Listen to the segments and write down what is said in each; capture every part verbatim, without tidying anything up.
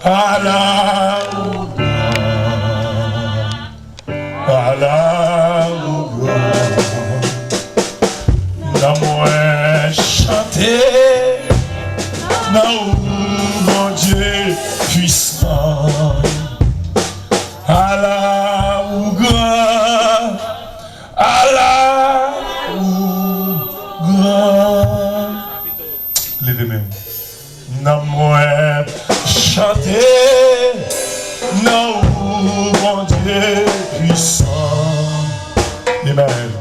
Ala ou gran, ala ou gran. Nanm mwen chante, nan ou Bondye pwisan. Ala ou gran, ala ou gran. Leve men w. Nanm mwen chante, nan ou Bondye pwisan. Amen.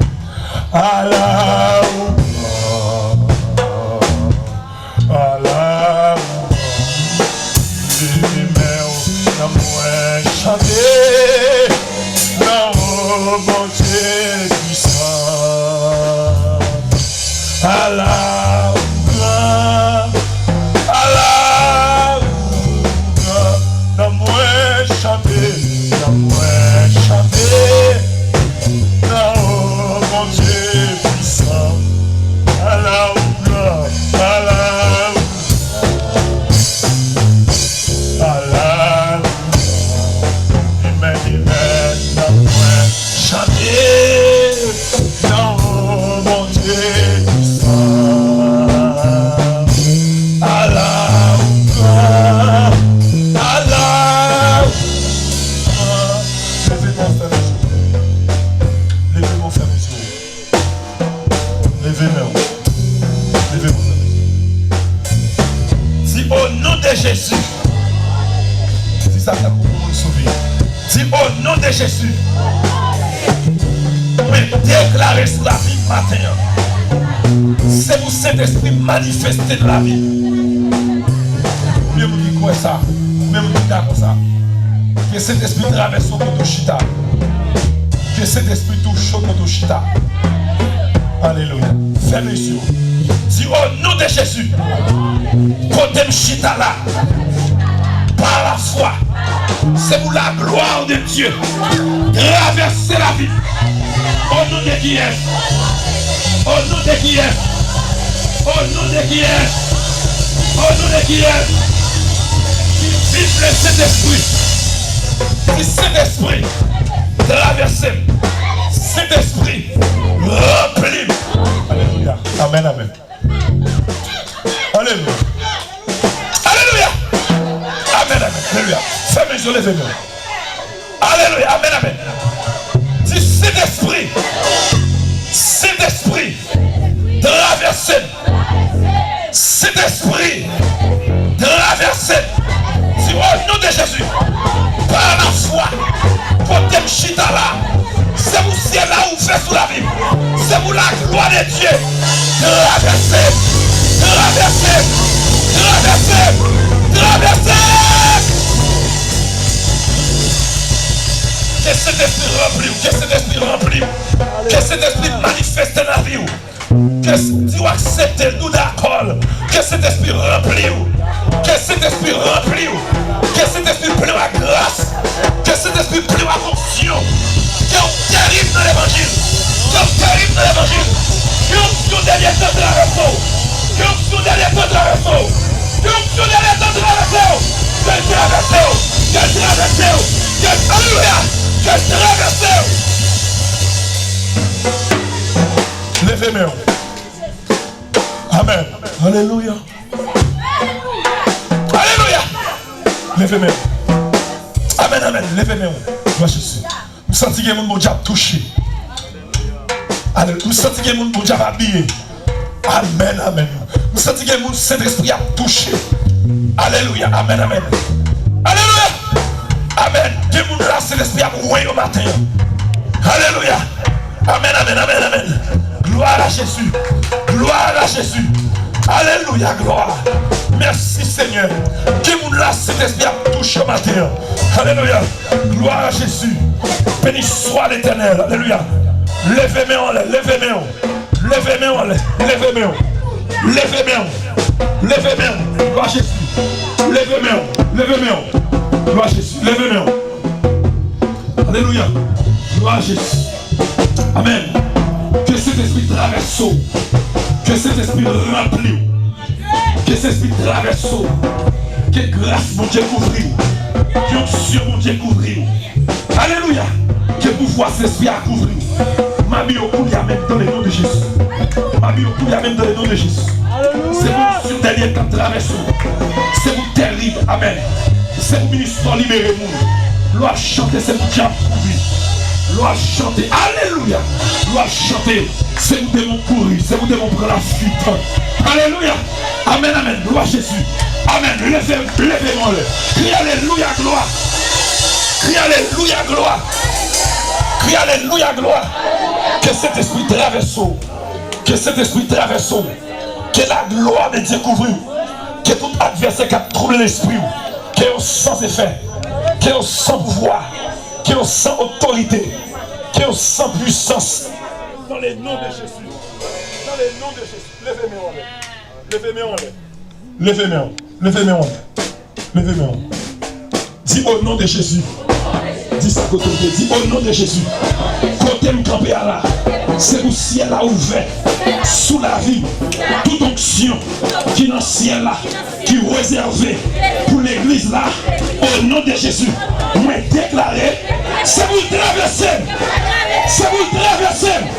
Ala ou gran, ala ou gran. Leve men w, nanm mwen chante, nan ou Bondye pwisan. Ala ou gran, ala ou gran. Nanm mwen chante, nanm mwen chante, nan ou Bondye pwisan. Ala ou gran, ala ou gran. Ala ou gran. Amen, amen. Nanm mwen chante, nan ou Bondye pwisan. Ala ou gran, ala ou gran. Leve men w, fèmen je w. Leve men w, fèmen je w. Leve men w. Leve men w, fèmen je w. Di, "O non de Jezi." Di sa tankou pou moun sou vi. Di, "O non de Jezi." Mwen deklare sou lavi m maten an, se pou Sentespri manifeste nan lavi m. Konbyen moun ki kwè sa? Konbyen moun ki dakò sa? Ke Sentespri travèse w kote w chita. Ke Sentespri touche w kote w chita. Alelouya. Fèmen je w. Di, "O non de Jezi, kote m chita la, pa lafwa, se pou laglwa de Dye travèse lavi m." O non de kiyès? O non de kiyès? O non de kiyès? O non de kiyès? Viv le Sentespri. Di, "Sentespri, travèse m. Sentespri, ranpli m." Alelouya. Amèn, amèn. Alelouya. Alelouya. Amèn, amèn. Alelouya. Fèmen je w, leve men w. Alelouya. Amèn, amèn. Di, "Sentespri, Sentespri, travèse m. Sentespri, travèse m." Di, "O non de Jezi, pa lafwa, kote m chita la, se pou syèl la ouvè sou lavi m. Se pou laglwa de Dye travèse m, travèse m, travèse m, travèse m." Ke Sentespri ranpli w, ke Sentespri ranpli w, ke Sentespri manifeste nan lavi w. Ke s-, si w aksepte l, nou dakò l. Ke Sentespri ranpli w. Ke Sentespri ranpli w. Ke Sentespri plen w ak gras. Ke Sentespri plen w ak onksyon. Ke w terib nan levanjil. Ke w terib nan levanjil. Ke onksyon dènye tan travèse w. Ke onksyon dènye tan travèse w. Ke onksyon dènye tan travèse w. Ke l travèse w. Ke l travèse w. Ke l, alelouya. Ke l travèse w. Leve men w. Amèn. Alelouya. Alelouya. Leve men w. Amèn, amèn. Leve men w. Glwa Jezi. M santi gen moun Bondye ap touche. Alelouya. M santi gen moun Bondye ap abiye. Amèn, amèn. M santi gen moun Sentespri ap touche. Alelouya. Amèn, amèn. Alelouya. Amèn. Gen moun la, Sentespri ap wè yo maten an. Alelouya. Amèn, amèn, amèn, amèn. Gloire à Jésus. Gloire à Jésus. Alelouya, glwa. Mèsi, Senyè. Gen moun la, Sentespri ap touche yo maten an. Alelouya. Gloire à Jésus. Béni soit l'Éternel. Alelouya. Leve men w anlè, leve men w. Leve men w anlè, leve men w. Leve men w. Leve men w. Glwa Jezi. Leve men w. Leve men w. Glwa Jezi. Leve men w. Alelouya. Glwa Jezi. Amèn. Ke Sentespri travèse w. Ke Sentespri ranpli w. Ke Sentespri travèse w. Ke gras Bondye kouvri w. Ke onksyon Bondye kouvri w. Alelouya. Ke pouvwa Sentespri a kouvri w. M abiye w koulye a menm dans le nom de Jésus. M abiye w koulye a menm dans le nom de Jésus. Se pou onksyon dènye k ap travèse w. Se pou tèrib. Amèn. Se pou ministè w libere moun. Lè w ap chante, se pou dyab kouri. Lè w ap chante, alelouya. Lè w ap chante, se pou demon kouri. Se pou demon pran lafwit. Alelouya. Amèn, amèn. Glwa Jezi. Amèn. Leve, leve men w anlè. Kriye alelouya, glwa. Kriye alelouya, glwa. Kriye alelouya, glwa. Ke Sentespri travèse w. Ke Sentespri travèse w. Ke la glwa de Dye kouvri w. Ke tout advèsè k ap twouble lespri w, ke yo san efè, ke yo san pouvwa, ke yo san otorite, ke yo san pwisans. Dans le nom de Jésus. Dans le nom de Jésus. Leve men w anlè. Leve men w anlè. Leve men w. Leve men w anlè. Leve men w. Di, au nom de Jésus. Di sa kote w ye. Di, au nom de Jésus. Kote m kanpe a la, se pou syèl la ouvè sou lavi m. Tout onksyon ki nan syèl la, ki rezève pou legliz la, au nom de Jésus, mwen deklare, se pou l travèse m. Se pou l travèse m.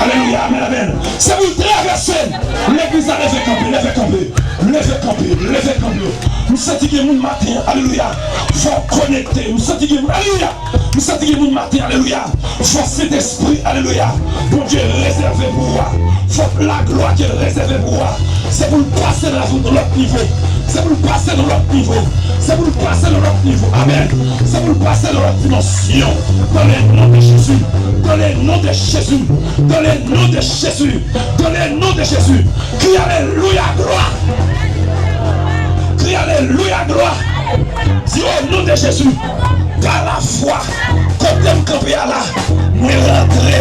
Alelouya, amèn, amèn. Se pou l travèse m. Legliz la, leve kanpe, leve kanpe. Leve kanpe, leve kanpe. M santi gen moun maten an, alelouya. Fò w konekte. M santi gen moun, alelouya. M santi gen moun maten, alelouya. Fò Sentespri, alelouya, Bondye rezève pou ou a. Fò laglwa ke l rezève pou ou a, se pou l pase nan yon lòt nivo. Se pou l pase nan lòt nivo. Se pou l pase nan lòt nivo. Amèn. Se pou l pase nan lòt dimansyon. Dans le nom de Jésus. Dans le nom de Jésus. Dans le nom de Jésus. Dans le nom de Jésus. Kriye alelouya, glwa. Kriye alelouya, glwa. Di, au nom de Jésus, pa lafwa, kote m kanpe a la, mwen rantre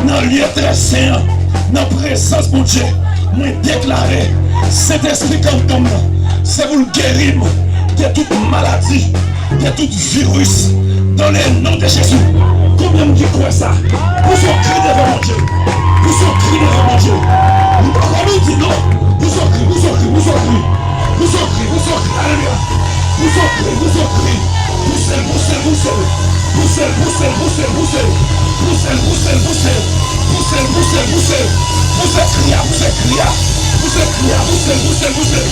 nan lye trè sen an, nan prezans Bondye. Mwen deklare, Sentespri kankanm nan, se pou l geri m de tout maladi, de tout virus, dans le nom de Jésus. Konbyen moun ki kwè sa? Pouse yon kri devan Bondye. Pouse yon kri devan Bondye. Li poko mouri non. Pouse yon kri, pouse yon kri, pouse yon kri. Pouse yon kri, pouse yon kri. Alelouya. Pouse yon kri, pouse yon kri. Pouse l, pouse l, pouse l. Pouse l, pouse l, pouse l, pouse l. Pouse l, pouse l, pouse l. Pouse l, pouse l, pouse l. Pouse kri a, pouse kri a. Pouse kri a, pouse l, pouse l, pouse l.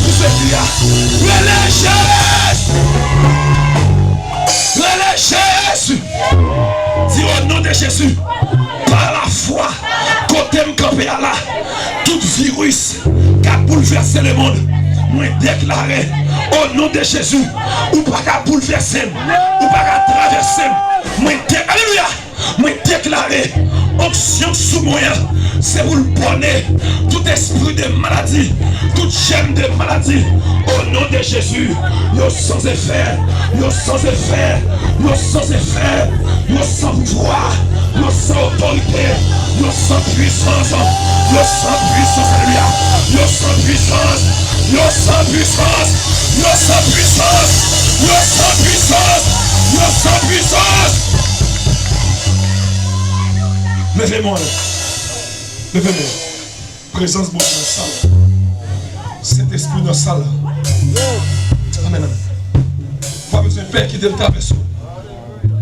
Pouse kri a. Rele Jezi! Rele Jezi! Di, au nom de Jésus, pa lafwa, kote m kanpe a la, tout viris k ap boulvèse lemonn, mwen deklare, au nom de Jésus, ou pa ka boulvèse m, ou pa ka travèse m, mwen de-, alelouya! Mwen deklare, onksyon sou mwen an, se pou l bòne tout espri de maladi, tout jèm de maladi. Au nom de Jésus, yo san efè, yo san efè, yo san efè, yo san pouvwa, yo san otorite, yo san pwisans, yo san pwisans, alelouya, yo san pwisans, yo san pwisans, yo san pwisans, yo san pwisans, yo san pwisans. Leve men w anlè. Leve men w. Prezans Bondye nan sal la. Sentespri nan sal la. Amèn, amèn. Pa bezwen pè, kite l travèse w.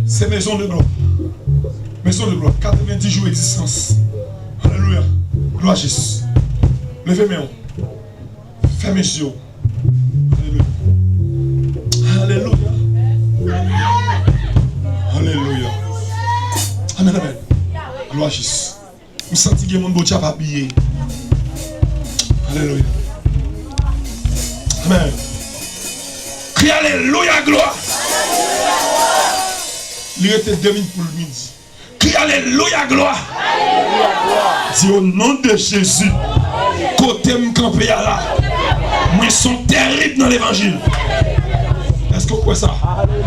Se Maison de Gloire. Maison de Gloire. Katrevenndis jou egzistans. Alelouya. Glwa Jezi. Leve men w. Fèmen je w. Alelouya. Alelouya. Alelouya. Amèn, amèn. Glwa Jezi. M santi gen moun Bondye ap abiye. Alelouya. Amèn. Kriye alelouya, glwa. Li rete de minit pou l midi. Kriye alelouya, glwa. Di, au nom de Jésus, kote m kanpe a la, mwen se yon tèrib nan levanjil. Èske w kwè sa?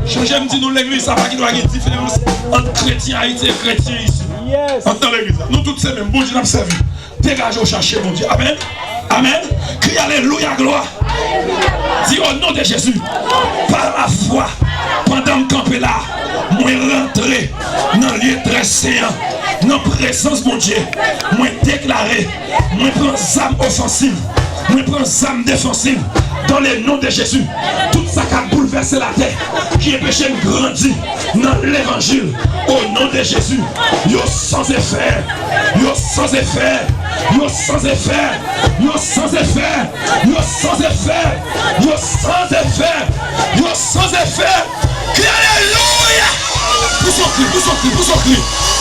Chanje m di nou, legliz sa pa gen dwa gen diferans ant kretyen Ayiti e kretyen isi. Andedan legliz la. Nou tout se menm. Bondye n ap sèvi. Degaje w chache Bondye. Amèn. Amèn. Kriye alelouya, glwa. Di, au nom de Jésus, pa lafwa, pandan m kanpe la, mwen rantre nan lye trè sen an, nan prezans Bondye. Mwen deklare, mwen pran zam ofansiv, mwen pran zam defansiv. dans le nom de Jésus. Tout sa k ap boulvèse latè, ki enpeche n grandi nan levanjil, o non de Jezi, yo san efè, yo san efè, yo san efè, yo san efè, yo san efè, yo san efè, yo san efè. Kri alelouya! Pouse yon kri, pouse yon kri, pouse yon kri.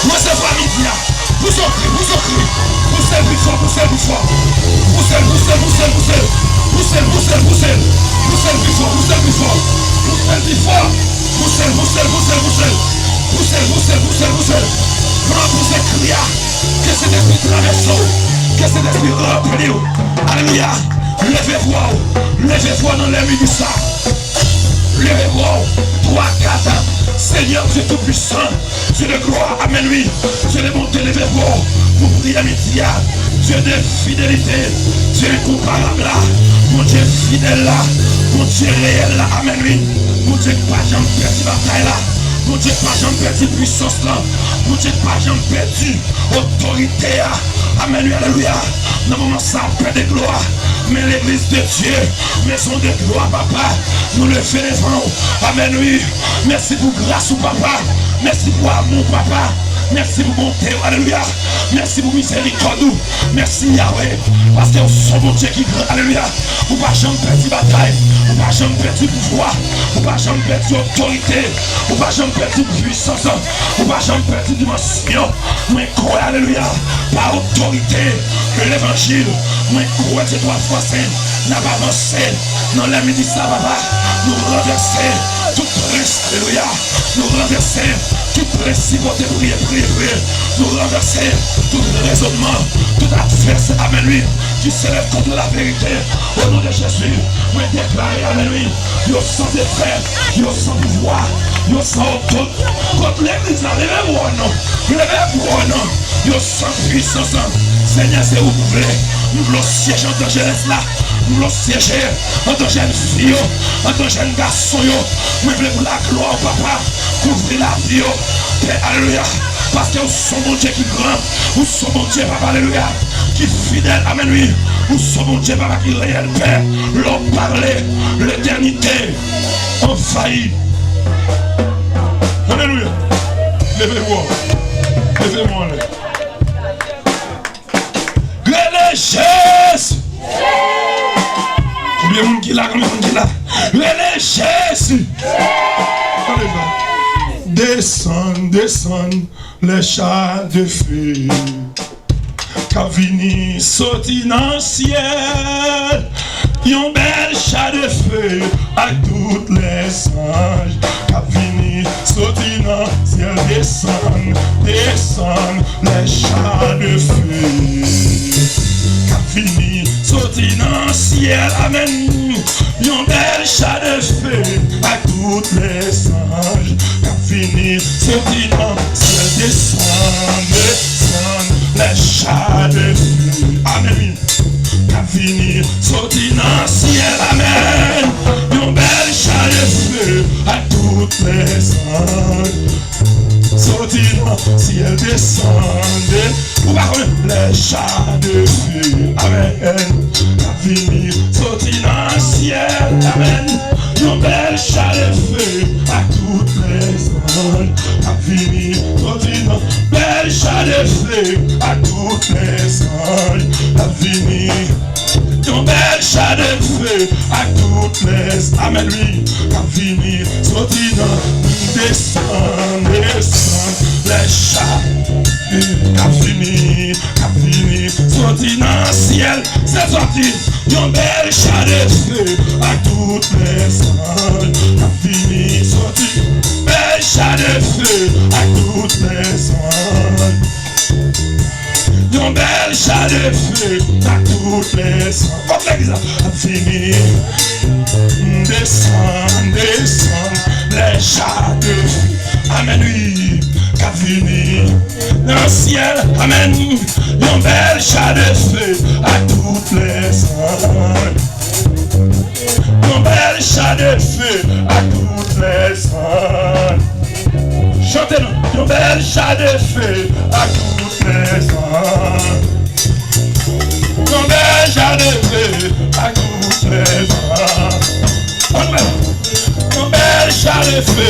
Resevwa midi a. Pouse yon kri, pouse yon kri. Pouse l pi fò, pouse l pi fò. Pouse l, pouse l, pouse l, pouse l. Pouse l, pouse l, pouse l. Pouse l pi fò, pouse l pi fò. Pouse l pi fò. Pouse l, pouse l, pouse l, pouse l. Pouse l, pouse l, pouse l, pouse l. Pran pouse kri a. Ke Sentespri travèse w. Ke Sentespri ranpli w. Alelouya. Leve vwa w. Leve vwa w nan lè midi sa. Leve vwa w. Twa, kat. Senyè Dye Toupisan, Dye de glwa, amèn, wi. Dye de bonte, leve vwa w pou priyè midi a. Dye de fidelite, Dye enkonparab la, Bondye fidèl la, Bondye reyèl la, amèn, wi. Bondye k pa janm pèdi batay la, Bondye k pa janm pèdi pwisans lan, Bondye k pa janm pèdi otorite a. Amèn, wi, alelouya. Nan moman sa, Pè de glwa, men legliz de Dye, maison de gloire, papa, nou leve devan w. Amèn, wi. Mèsi pou gras ou, papa. Mèsi pou amou w, papa. Mèsi pou bonte w, alelouya. Mèsi pou mizerikòd ou. Mèsi, Yawe, paske w se yon Bondye ki gran, alelouya. Ou pa janm pèdi batay. Ou pa janm pèdi pouvwa. Ou pa janm pèdi otorite. Ou pa janm pèdi pwisans. Ou pa janm pèdi dimansyon. Mwen kwè, alelouya, pa otorite de levanjil, mwen kwè se twa fwa sen, n ap avanse nan lè midi sa, papa. Nou ranvèse tout prens, alelouya. Nou ranvèse tout prensip, priye, priye, priye. Nou ranvèse tout rezònman, tout advèsè, amèn, wi, ki se lève contre la vérité. O non de Jezi, mwen deklare, amèn, wi, yo san efè, yo san pouvwa, yo san otorite. Kot legliz la, leve vwa w non, leve vwa w non. Yo san pwisans. Senyè, se ou m vle. M vle w syeje andan jenès la. M vle w syeje andan jèn fi yo, andan jèn gason yo. Mwen vle pou laglwa w, papa, kouvri lavi yo. Pè, alelouya. Paske ou se yon Bondye ki gran. Ou se yon Bondye, papa, alelouya, ki fidèl. Amèn, wi. Ou se yon Bondye, papa, ki reyèl, Pè. Lè w pale, letènite anvayi. Alelouya. Leve vwa w. Leve vwa w anlè. Rele Jezi! Konbyen moun ki la? Konbyen moun ki la? Rele Jezi! Tande sa. Desann, desann, lè cha de fe k ap vini soti nan syèl. Yon bèl cha de fe ak tout lèzanj k ap vini soti nan syèl. Desann, desann, lè cha de fe k ap vini soti nan syèl. Amèn. Yon bèl cha de fe ak tout lèzanj k ap vini soti nan syèl. Desann, desann, lè cha de fe. Amèn. K ap vini soti nan syèl, amèn. Yon bèl cha de fe ak tout lèzanj soti nan syèl, desann, de-, ou pa konnen lè cha de fe, amèn. K ap vini soti nan syèl, amèn. Yon bèl cha de fe ak tout lèzanj k ap vini soti nan, bèl cha de fe ak tout lèzanj k ap vini. Yon bèl cha de fe ak tout lèz-, amèn, wi, k ap vini soti nan, desann, desann, lè cha k ap vini, k ap vini soti nan syèl. Se soti yon bèl cha de fe ak tout lèzanj k ap vini soti. Bèl cha de fe ak tout lèzanj. Yon bèl cha de fe ak tout lèzanj. Kot legliz la? Ap vini. Desann, desann, lè cha de fe. Amèn, wi. K ap vini nan syèl. Amèn. Yon bèl cha de fe ak tout lèzanj. Yon bèl cha de fe ak tout lèzanj. Chante non. Yon bèl cha de fe ak tout lèzanj. Yon bèl cha de fe ak tout lèzanj. Bèl chale fè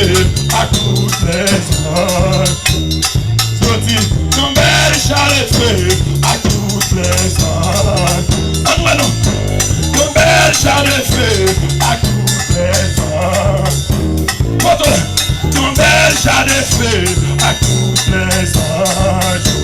ak tout lèzanj. Yo di, yon bèl chale fè ak tout lèzanj. Ann wè non. Yon bèl chale fè ak tout lèzanj. Kote w la? Yon bèl chale fè ak tout lèzanj.